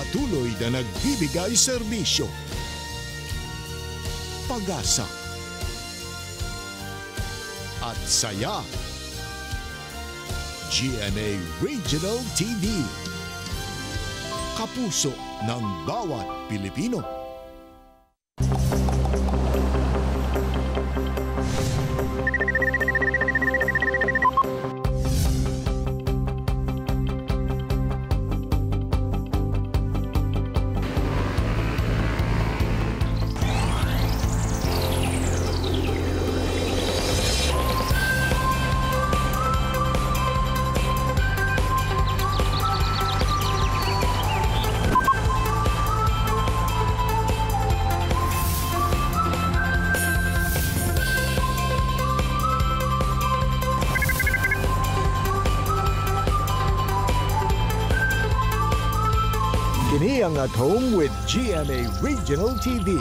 Patuloy na nagbibigay serbisyo, pag-asa, at saya. GMA Regional TV. Kapuso ng bawat Pilipino. Kini ang At Home with GMA Regional TV.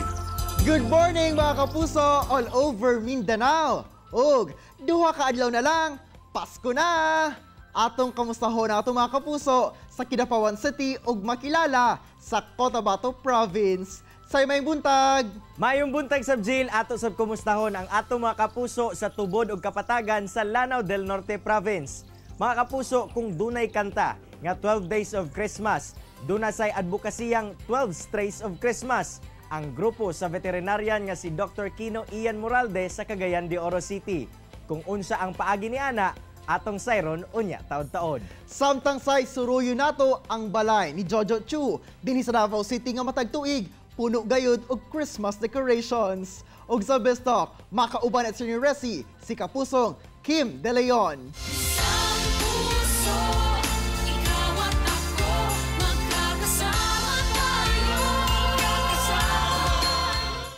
Good morning, mga kapuso all over Mindanao. Ug duha ka adlaw na lang, Pasko na! Atong kamustahon ang atong mga kapuso sa Kidapawan City ug makilala sa Cotabato Province. Say may buntag! Mayong buntag sab, Jill, ato sab kumustahon ang atong mga kapuso sa Tubod ug Kapatagan sa Lanao del Norte Province. Mga kapuso, kung dunay kanta nga 12 Days of Christmas, duna say advokasiyang 12 Strays of Christmas. Ang grupo sa veterinarian nga si Dr. Kino Ian Moralde sa Cagayan de Oro City. Kung unsa ang paagi ni ana, atong sayron unya taod-taod. Samtang say suruyo nato ang balay ni Jojo Chu dinhi sa Davao City nga matag tuig puno gayud og Christmas decorations. Ug sa Best Talk, makauban at Senior Resi si kapusong Kim De Leon. Isang puso, ikaw at ako, magkakasama tayo.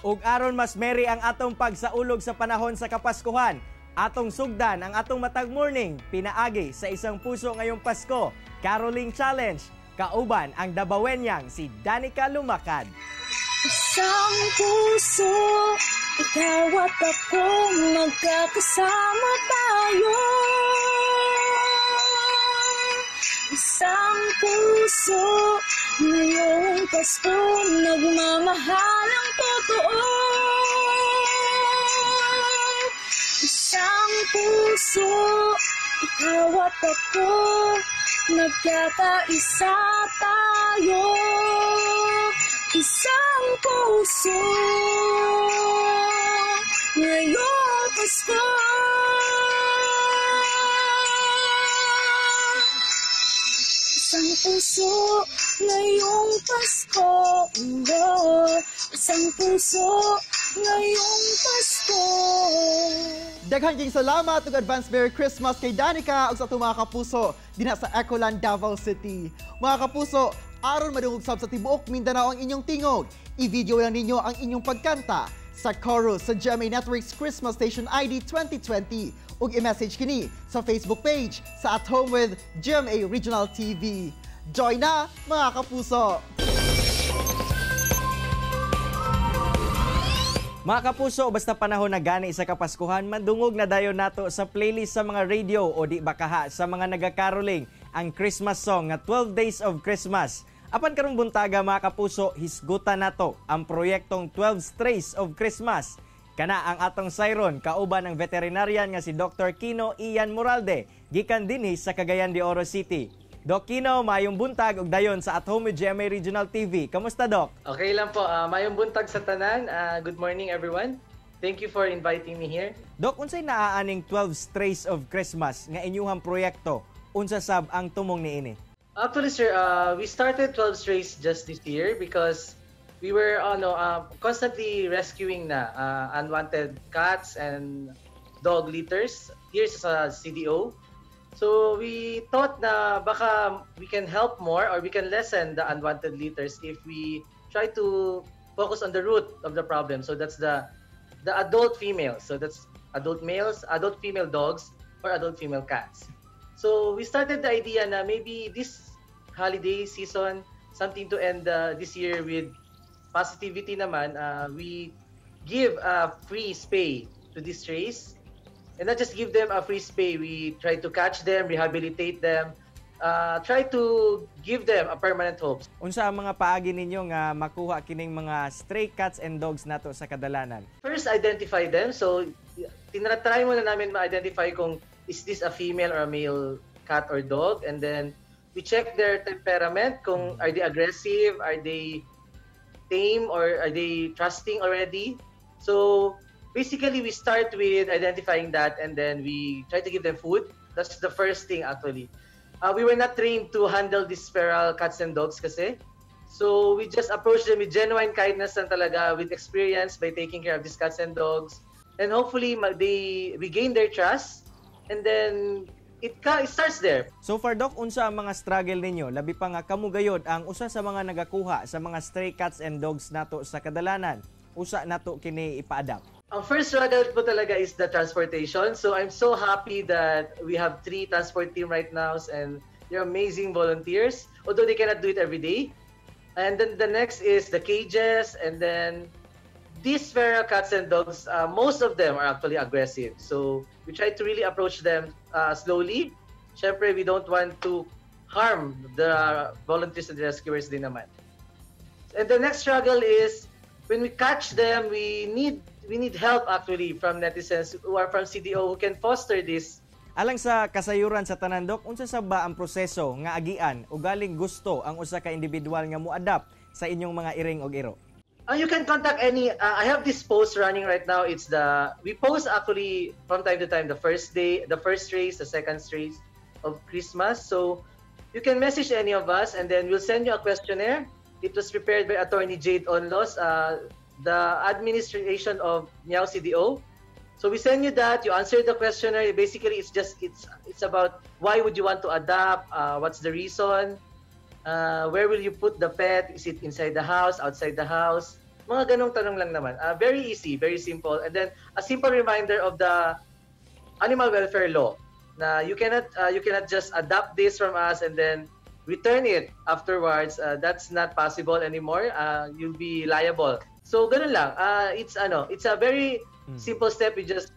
Ug aron mas merry ang atong pagsaulog sa panahon sa Kapaskuhan, atong sugdan ang atong matag morning pinaagi sa Isang Puso Ngayong Pasko Caroling Challenge. Kauban ang Dabawenyang si Danica Lumakad. Isang puso, ikaw at ako, magkakasama tayo. Isang puso, ngayong Pasko, nagmamahal ang totoo. Isang puso, ikaw at ako, nagkakaisa tayo. Isang puso, ngayong Pasko. Isang puso, ngayong Pasko. Oh, isang puso, ngayong Pasko. Daghan kayong salamat ug advance Merry Christmas kay Danica ug sa atong mga kapuso dinha sa Ecoland, Davao City. Mga kapuso, aron madungog sab sa tibuok Mindanao ang inyong tingog, i-video lang ninyo ang inyong pagkanta sa chorus sa GMA Network's Christmas Station ID 2020 ug i-message kini sa Facebook page sa At Home with GMA Regional TV. Join na, mga kapuso! Mga kapuso, basta panahon na gani sa Kapaskuhan, mandungog na dayon nato sa playlist sa mga radio o di bakaha sa mga nagakaroling ang Christmas song nga 12 Days of Christmas. Apan karong buntaga, mga kapuso, hisgutan nato ang proyektong 12 Strays of Christmas. Kana ang atong sayron kauban ang veterinarian nga si Dr. Kino Ian Moralde gikan dinhi sa Cagayan de Oro City. Doc Kino, mayong buntag ug dayon sa At Home with GMA Regional TV. Kamusta, Doc? Okay lang po. Mayong buntag sa tanan. Good morning, everyone. Thank you for inviting me here. Doc, unsay naaaning 12 Strays of Christmas nga inyuhang proyekto? Unsa sab ang tumong niini? Actually, sir, we started 12 Strays just this year because we were constantly rescuing na unwanted cats and dog litters here sa CDO. So we thought na baka we can help more or we can lessen the unwanted litters if we try to focus on the root of the problem. So that's the adult females. So that's adult males, adult female dogs, or adult female cats. So we started the idea na maybe this holiday season, something to end this year with positivity naman, we give a free spay to these strays. And not just give them a free spay, we try to catch them, rehabilitate them, Try to give them a permanent hope. Unsa ang mga paagi ninyo nga makuha kining mga stray cats and dogs nato sa kadalanan? First, identify them. So, tinatry muna namin ma-identify kung is this a female or a male cat or dog. And then, we check their temperament, kung are they aggressive, are they tame, or are they trusting already. So, basically, we start with identifying that and then we try to give them food. That's the first thing, actually. We were not trained to handle these feral cats and dogs kasi. So we just approach them with genuine kindness lang talaga, with experience by taking care of these cats and dogs. And hopefully they we gain their trust and then it starts there. So far, Doc, unsa ang mga struggle ninyo? Labi pa nga kamo gayod ang usa sa mga nagakuha sa mga stray cats and dogs nato sa kadalanan. Usa nato kini ipa-adopt. Ang first struggle po talaga is the transportation. So I'm so happy that we have three transport team right now and they're amazing volunteers, although they cannot do it every day. And then the next is the cages, and then these feral cats and dogs, most of them are actually aggressive. So we try to really approach them slowly. Siyempre, we don't want to harm the volunteers and the rescuers din naman. And the next struggle is when we catch them, we need help actually from netizens who are from CDO who can foster this. Alang sa kasayuran sa tanan, Dok, unsa sa ba ang proseso nga agian o galing gusto ang usa ka individual nga mo-adapt sa inyong mga iring og iro? You can contact any. I have this post running right now. It's the we post actually from time to time, the first day, the first race, the second race of Christmas. So you can message any of us, and then we'll send you a questionnaire. It was prepared by Attorney Jade Onlos, the administration of Miao CDO. So we send you that. You answer the questionnaire. Basically, it's just it's about why would you want to adopt? What's the reason? Where will you put the pet? Is it inside the house, outside the house? Mga ganong tanong lang naman. Very easy, very simple. And then a simple reminder of the animal welfare law na you cannot just adopt this from us and then return it afterwards. That's not possible anymore. You'll be liable. So ganun lang. It's ano, it's a very simple step. You just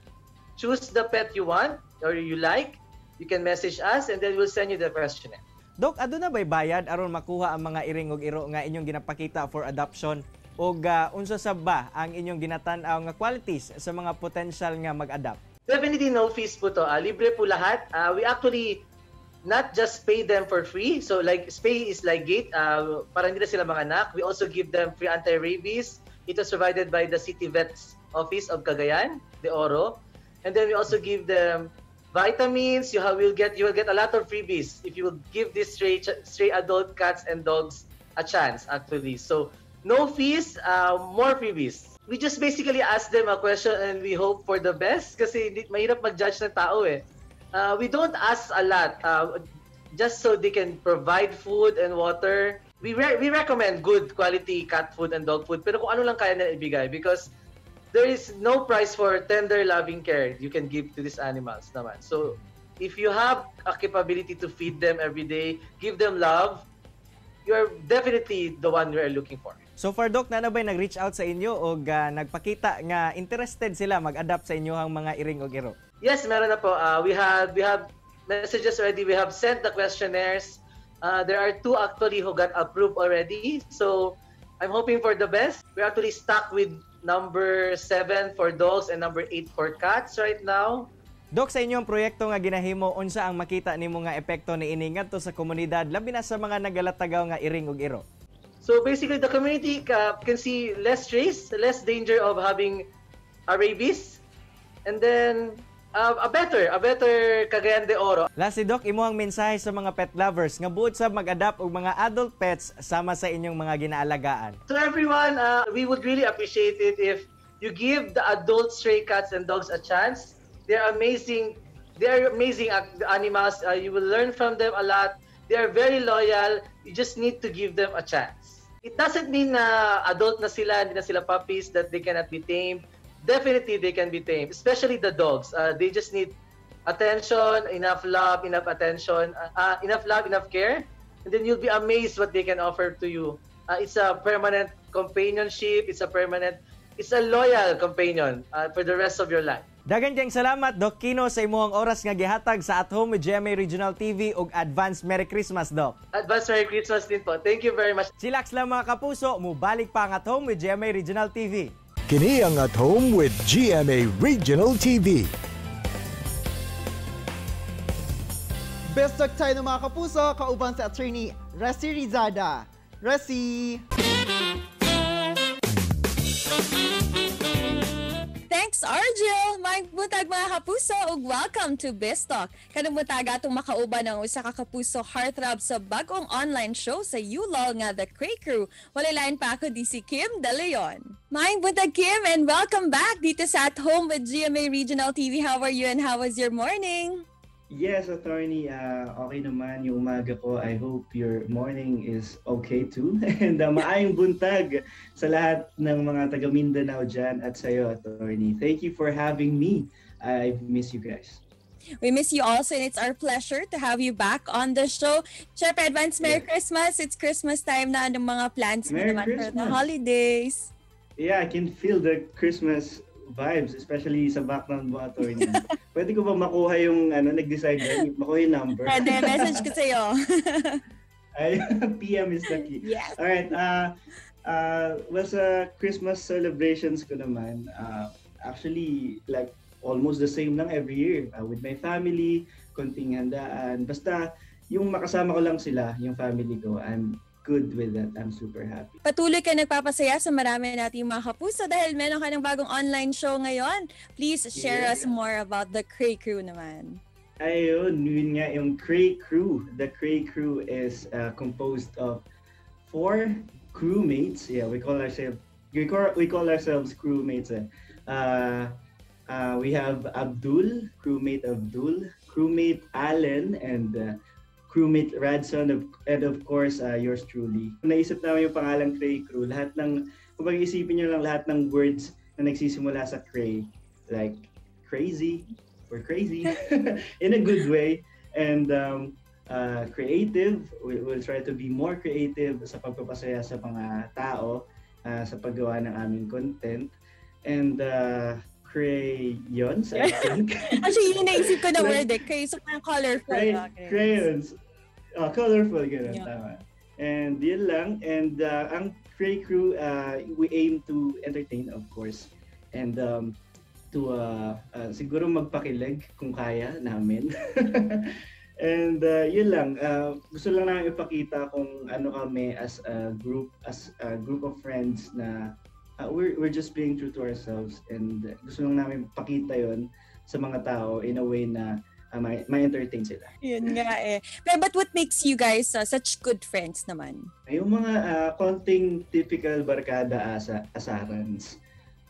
choose the pet you want or you like. You can message us and then we'll send you the questionnaire. Dok, aduna bay bayad aron makuha ang mga iring ug iro nga inyong ginapakita for adoption? Og unsa sa ba ang inyong ginatan-aw nga qualities sa mga potential nga mag-adopt? Definitely no fees po to. Libre po lahat. We actually not just spay them for free. So like spay is like gate para hindi na sila manganak. We also give them free anti-rabies. It was provided by the City Vets Office of Cagayan de Oro. And then we also give them vitamins. You will get a lot of freebies if you will give these stray adult cats and dogs a chance, actually. So no fees, more freebies. We just basically ask them a question and we hope for the best kasi hindi, mahirap mag-judge ng tao eh. We don't ask a lot, just so they can provide food and water. We recommend good quality cat food and dog food, pero kung ano lang kaya nila ibigay because there is no price for tender loving care you can give to these animals naman. So if you have a capability to feed them every day, give them love, you are definitely the one we are looking for. So far, Doc, naa na ba'y nag-reach out sa inyo o nagpakita nga interested sila mag-adapt sa inyohang mga iring og iro? Yes, meron na po. We have messages already. We have sent the questionnaires. There are two actually who got approved already. So I'm hoping for the best. We're actually stuck with number 7 for dogs and number 8 for cats right now. Dok, sa inyong proyekto nga ginahimo, unsa ang makita nimo nga epekto niini ngadto sa komunidad, labi na sa mga nagalatagaw nga iring ug iro? So basically, the community can see less strays, less danger of having a rabies, and then a better Cagayan de Oro. Lastly, Doc, imo ang mensahe sa mga pet lovers nga buot sa mag-adapt og mga adult pets sama sa inyong mga ginaalagaan. To everyone, we would really appreciate it if you give the adult stray cats and dogs a chance. They're amazing. They are amazing animals. You will learn from them a lot. They are very loyal. You just need to give them a chance. It doesn't mean na adult na sila, hindi na sila puppies, that they cannot be tamed. Definitely they can be tamed, especially the dogs. They just need attention, enough love, enough attention, enough love, enough care, and then you'll be amazed what they can offer to you. It's a permanent companionship. It's a loyal companion for the rest of your life. Daghan kayong salamat, Doc Kino, sa imong oras nga gihatag sa At Home with GMA Regional TV ug advance Merry Christmas, Doc. Advance Merry Christmas din po. Thank you very much. Chillax lang, mga kapuso, mubalik pa ang At Home with GMA Regional TV. Kini ang At Home with GMA Regional TV. Best talk tayo ng mga kapuso, kauban si Attorney Resi Rizada. Resi! Thanks, Argel! Maayong buntag, mga kapuso, ug welcome to Best Talk. Karong buntag atong makauban ang usa ka kapuso heartthrob sa bag-ong online show sa YouLOL nga The Cray Crew. Walay lain pa kundi si Kim De Leon. Maayong buntag, Kim, and welcome back dito sa At Home with GMA Regional TV. How are you and how was your morning? Yes, Attorney, okay naman yung umaga ko. I hope your morning is okay too. And maayong buntag sa lahat ng mga taga Mindanao dyan at sa'yo, Attorney. Thank you for having me. I miss you guys. We miss you also, and it's our pleasure to have you back on the show. Syempre, advance Merry Christmas. It's Christmas time na. Anong mga plans mo Merry naman for the Christmas. Holidays? Yeah, I can feel the Christmas vibes, especially sa background mo, Attorney. Pwede ko ba makuha yung ano, nag-design ba? Makuha yung number? Pwede, message ko sa'yo. Ay, PM is the key. Yes. All right. Well, sa Christmas celebrations ko naman, actually, like, almost the same lang every year. With my family, konting handaan. Basta, yung makasama ko lang sila, yung family ko, I'm good with that. I'm super happy. Patuloy ka nagpapasaya sa marami nating mga kapuso dahil meron ka ng bagong online show ngayon. Please share us more about The Cray Crew naman. Ayun, yun nga, yung Cray Crew. The Cray Crew is composed of four crewmates. Yeah, we call ourselves crewmates. Eh. We have Abdul, crewmate Abdul, crewmate Allen, and crewmate Radson, and of course, yours truly. Naisip namin yung pangalang Cray Crew. Lahat ng, kung isipin nyo lang lahat ng words na nagsisimula sa cray, like crazy, we're crazy, in a good way, and creative, we will try to be more creative sa pagpapasaya sa mga tao, sa paggawa ng aming content, and crayons, I think. Actually, yun yung naisip ko na word eh. Cray, so parang colorful. Okay. Crayons. Colorful, ganun, tama. And yun lang. And ang Cray Crew, we aim to entertain, of course. And to siguro magpakilig kung kaya namin. And yun lang. Gusto lang namin ipakita kung ano kami as a group of friends na we're just being true to ourselves, and gusto lang namin pakita yon sa mga tao in a way na may entertain sila. Yun nga eh. Pero but what makes you guys such good friends naman? Yung mga konting typical barkada asarans.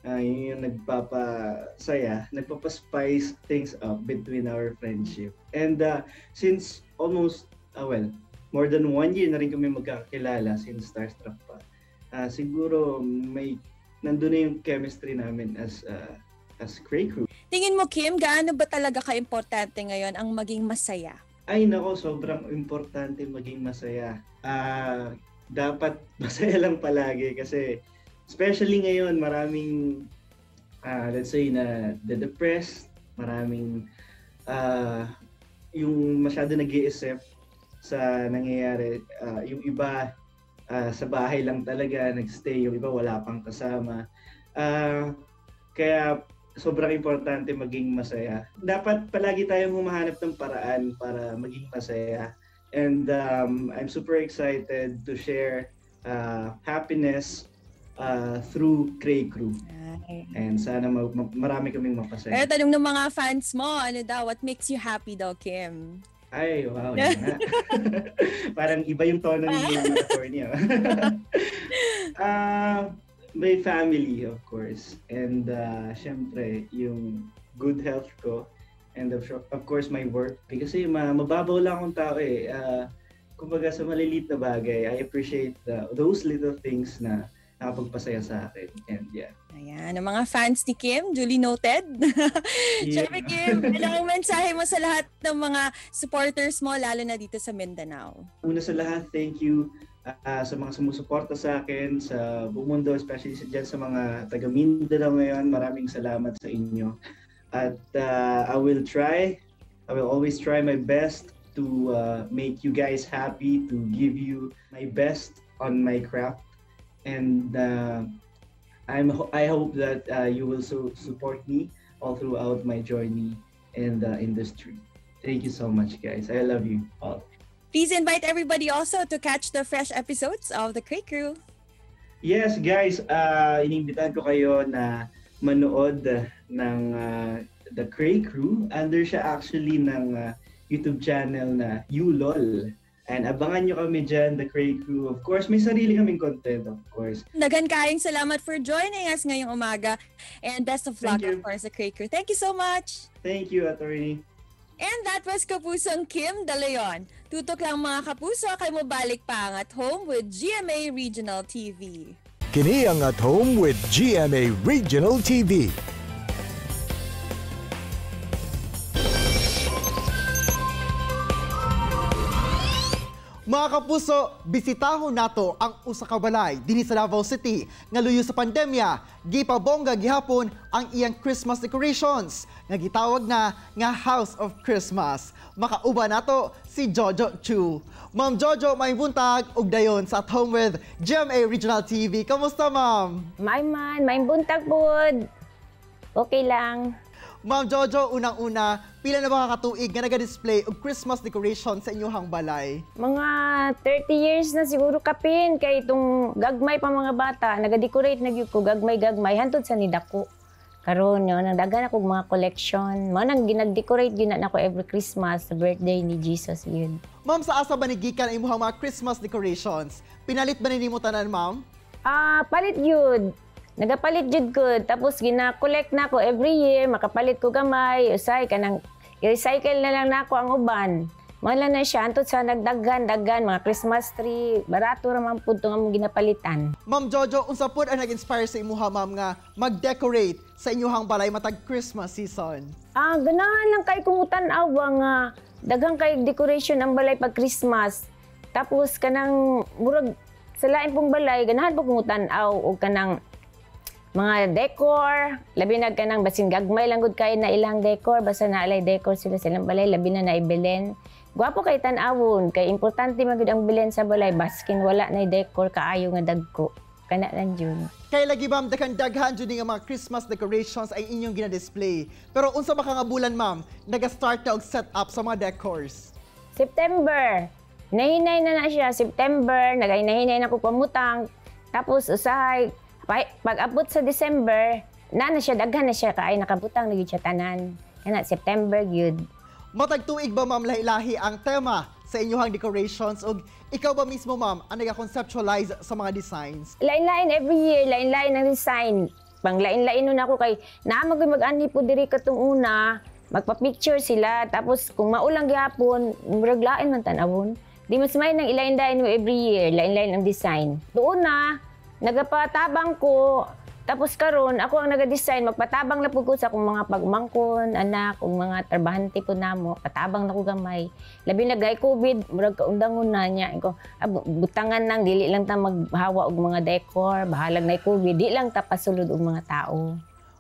Yun yung nagpapasaya, nagpapa-spice things up between our friendship. And since almost, well, more than one year na rin kami magkakilala since Starstruck pa, siguro may nandun na yung chemistry namin as Cray Crew. Tingin mo, Kim, gaano ba talaga ka-importante ngayon ang maging masaya? Ay nako, sobrang importante maging masaya. Dapat masaya lang palagi kasi especially ngayon, maraming let's say na the depressed, maraming yung masyado nag-iisip sa nangyayari. Yung iba sa bahay lang talaga nagstay, yung iba wala pang kasama. Kaya sobrang importante maging masaya. Dapat palagi tayong humahanap ng paraan para maging masaya. And I'm super excited to share happiness through Cray Crew. Ay. And sana marami kaming mapasaya. Pero tanong ng mga fans mo, ano daw, what makes you happy daw, Kim? Ay, wow. Yun nga. Parang iba yung tono ni attorney. My family, of course. And syempre, yung good health ko. And of course, my work. Kasi mababaw lang akong tao eh. Kumbaga sa maliliit na bagay, I appreciate those little things na nakapagpasaya sa akin. And yeah. Ayan, ang mga fans ni Kim, duly noted. Syempre, Kim, ano ang mensahe mo sa lahat ng mga supporters mo, lalo na dito sa Mindanao? Una sa lahat, thank you sa mga sumusuporta sa akin sa buong mundo, especially dyan sa mga taga Mindanao ngayon. Maraming salamat sa inyo. At I will always try my best to make you guys happy, to give you my best on my craft. And I hope that you will so support me all throughout my journey in the industry. Thank you so much, guys. I love you all. Please invite everybody also to catch the fresh episodes of The Cray Crew. Yes, guys, iniimbitahan ko kayo na manood ng The Cray Crew. Under siya actually ng YouTube channel na YouLOL. And abangan nyo kami dyan, The Cray Crew. Of course, may sarili kaming content, of course. Daghan kayong salamat for joining us ngayong umaga. And best of luck, of course, The Cray Crew. Thank you so much. Thank you, attorney. And that was Kapusong Kim De Leon. Tutok lang mga kapuso, kay mobalik pa ang At Home with GMA Regional TV. Kini ang At Home with GMA Regional TV. Mga kapuso, bisitahon nato ang usa ka balay dinhi sa Davao City nga luyo sa pandemya, gipabongga gihapon ang iyang Christmas decorations nga gitawag na nga House of Christmas. Makauban nato si Jojo Chu. Ma'am Jojo, may buntag ug dayon sa At Home with GMA Regional TV. Kamusta, ma'am? May man, may buntag pod. Okay lang. Ma'am Jojo, unang-una, pila na ba katuig nga naga-display og Christmas decoration sa inyong balay? Mga 30 years na siguro kapin kay itong gagmay pa mga bata, naga-decorate na gyud ko gagmay-gagmay hantod sa nidako. Karon yun, nagdagan ako mga collection. Mao nang ginag-decorate gyud na nako every Christmas sa birthday ni Jesus yun. Ma'am, sa asa ba ni gikan ang imong mga Christmas decorations? Pinalit ba nimo tanan, ma'am? Palit gyud. Nagapalit jud ko, tapos gina-collect na ko every year, makapalit ko gamay, usay kanang i-recycle na lang nako ang uban. Mao lang na siya antud sa nagdaghan-daghan mga Christmas tree, barato ra man pud tong among ginapalitan. Ma'am Jojo, unsa pud ang nag-inspire sa imuha, ma'am, nga mag-decorate sa inyuhang balay matag Christmas season? Ganahan lang kay kung tan-aw nga daghan kay decoration ang balay pag Christmas. Tapos kanang murag sa lain pong balay, ganahan po kung tan-aw og kanang mga decor, labi na kanang basin gagmay lang gud kay na ilang decor, basta naalay decor sila sa ilang balay, labi na naibelen. Gwapo kay tan-awon, kay importante man gud ang belen sa balay, baskin wala na decor kaayo nga dagko. Kana lang jud. Kay lagi ma'am, daghan-daghan jud nga mga Christmas decorations ay inyong gina-display. Pero unsa ba ka nga bulan, ma'am, naga-start na og set up sa mga decors? September. Nahinay na na siya September, nagahinay na ko pamutang. Tapos usahay pag-abot sa December, na siya, daghan na siya, kaay nakabutang na gyud siya tanan. Kana September gyud. Matag tuig ba, ma'am, lahi-lahi ang tema sa inyong decorations ug ikaw ba mismo, ma'am, ang nag-conceptualize sa mga designs? Lain-lain every year, lain-lain ang design. Pang lain-lain nun ako kay naa man mag-anhi po diri katong una, magpa-picture sila tapos kung maulang gihapon, murag lain man tan-awon. Di mas may nang ilain-lain mo every year, lain-lain ang design. Doon na nagapatabang ko, tapos karon ako ang naga-design, magpatabang na po ko sa akong mga pagmangkon, anak, ug mga trabahante po namo, patabang na ko gamay. Labi na gay COVID, murag kaundangon na niya. Ko, butangan nang dili lang ta maghawa og mga decor, bahalag na COVID, di lang ta pasulod og mga tao.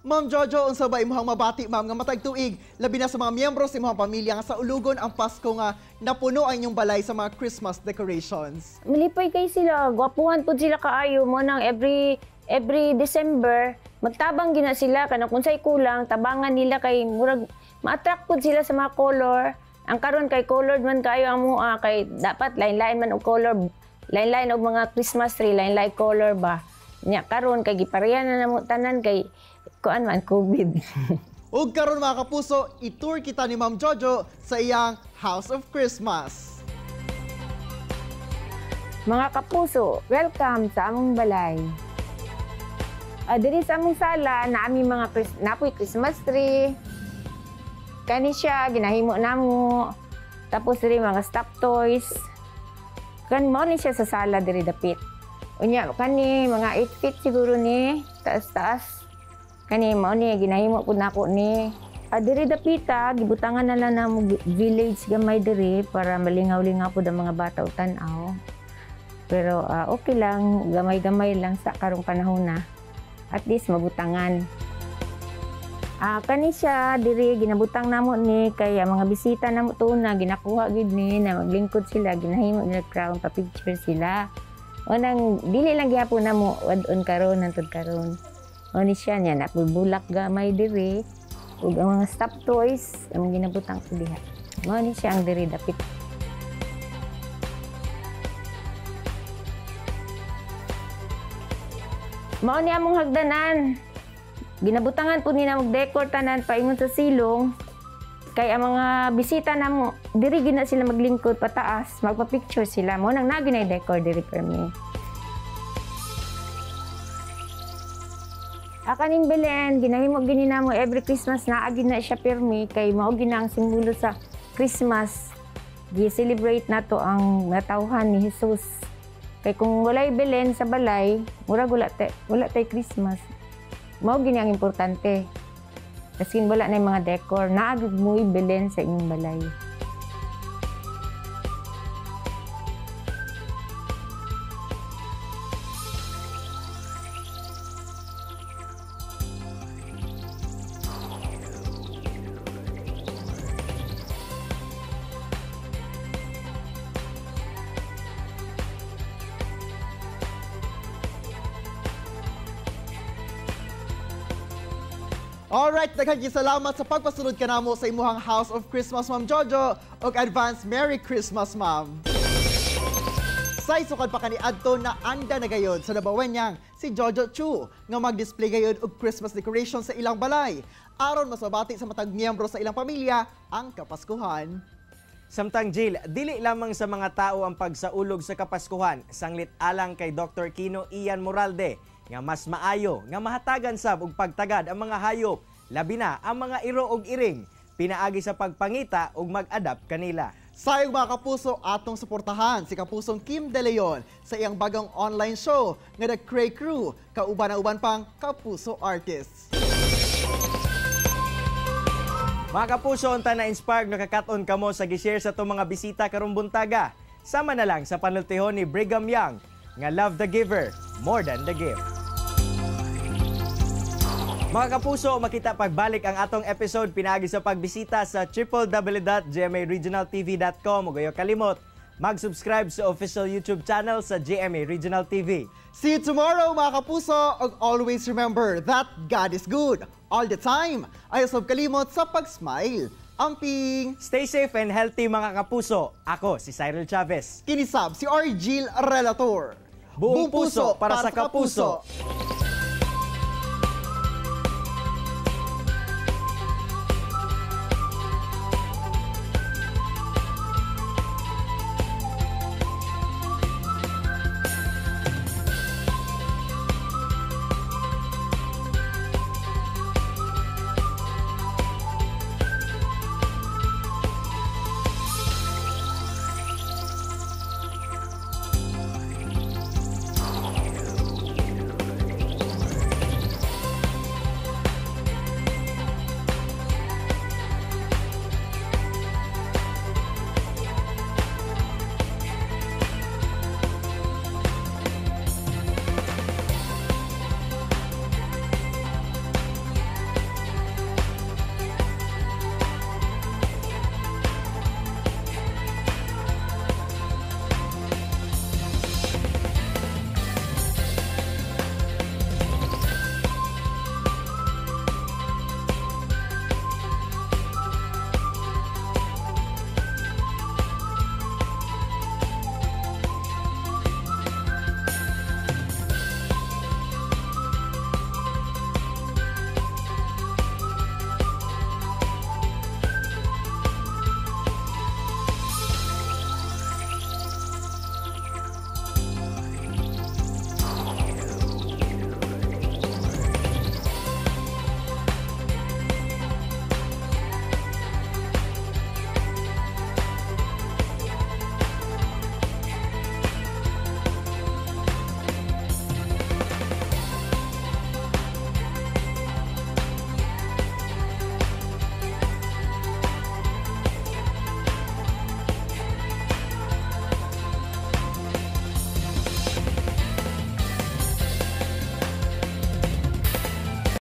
Ma'am Jojo, unsa ba imong mabati, ma'am, nga matag tuig, labi na sa mga miyembro sa imong pamilya nga sa ulugon ang Pasko nga napuno ang inyong balay sa mga Christmas decorations? Malipay kay sila, gwapuhan pud sila kaayo mo nang every December magtabang gina sila kanang kung say kulang tabangan nila kay murag ma-attract pud sila sa mga color. Ang karon kay colored man kayo ang mua kay dapat lain-lain man og color, lain-lain og mga Christmas tree, lain-lain color ba. Nya karon kay gipareha na namo tanan kay kuan man COVID. Ug karon mga kapuso, i-tour kita ni Ma'am Jojo sa iyang House of Christmas. Mga kapuso, welcome sa among balay. Diri sa among sala, naami mga napoy Christmas tree. Kani siya ginahimo namo. Tapos diri mga stuffed toys. Kan mao ni siya sa sala diri dapit. Unya kani mga 8 feet siguro ni, taas-taas. Kani mao ni ginahimo pud nako ni. Diri dapita gibutangan na lang namo village gamay diri para malingaw-lingaw pud ang mga bata og tan-aw. Pero okay lang, gamay-gamay lang sa karong panahon na. At least mabutangan. Kani siya diri ginabutang namo ni kay ang mga bisita namo tuna ginakuha gid ni na maglingkod sila, ginahimo nila crown pa picture sila. Unang dili lang gihapon namo wad-on karon hantod karon. O ni siya niya napulbulak gamay diri ug ang mga stuffed toys ang ginabutang ko diha. Mao ni siya ang diri dapit. Mao ni among hagdanan. Ginabutangan po ni na mag-decor tanan paingon sa silong. Kay ang mga bisita namo, diri gina sila maglingkod pataas, magpa-picture sila. Mao nang nagi na decor diri permi. Kaning Belen, ginahimo gini namo every Christmas naa gid na siya permi kay mao gina ang simbolo sa Christmas. Gi-celebrate nato ang natawhan ni Jesus. Kay kung walay Belen sa balay, murag wala tay Christmas. Mao gini ang importante. Kasi wala na yung mga decor, naa gyud mo'y Belen sa inyong balay. Alright, daghang salamat sa pagpasunod kanamo sa imuhang House of Christmas, Ma'am Jojo, ug advance Merry Christmas, Ma'am. Say sukad pa kaniadto na anda na gayon sa Dabawenyang si Jojo Chu nga mag-display gayon og Christmas decoration sa ilang balay aron mas mabati sa matag miyembro sa ilang pamilya ang Kapaskuhan. Samtang Jill, dili lamang sa mga tao ang pagsaulog sa Kapaskuhan, sanglit alang kay Dr. Kino Ian Moralde nga mas maayo nga mahatagan sab og pagtagad ang mga hayop, labi na ang mga iro og iring, pinaagi sa pagpangita og mag-adapt kanila. Sayong mga kapuso, atong suportahan si Kapusong Kim De Leon sa iyang bagong online show nga The Cray Crew, kauban ang uban pang Kapuso artists. Mga kapuso, unta na inspired nakakaton kamo sa gi-share sa itong mga bisita karong buntaga. Sama na lang sa panultihon ni Brigham Young nga love the giver more than the gift. Mga kapuso, makita pagbalik ang atong episode pinaagi sa pagbisita sa www.gmaregionaltv.com ug ayaw kalimot mag-subscribe sa official YouTube channel sa GMA Regional TV. See you tomorrow mga kapuso, ug always remember that God is good all the time. Ayaw sab kalimot sa pag-smile. Amping! Stay safe and healthy mga kapuso. Ako si Cyril Chavez. Kinisab si Argil Relator. Buong puso para sa kapuso.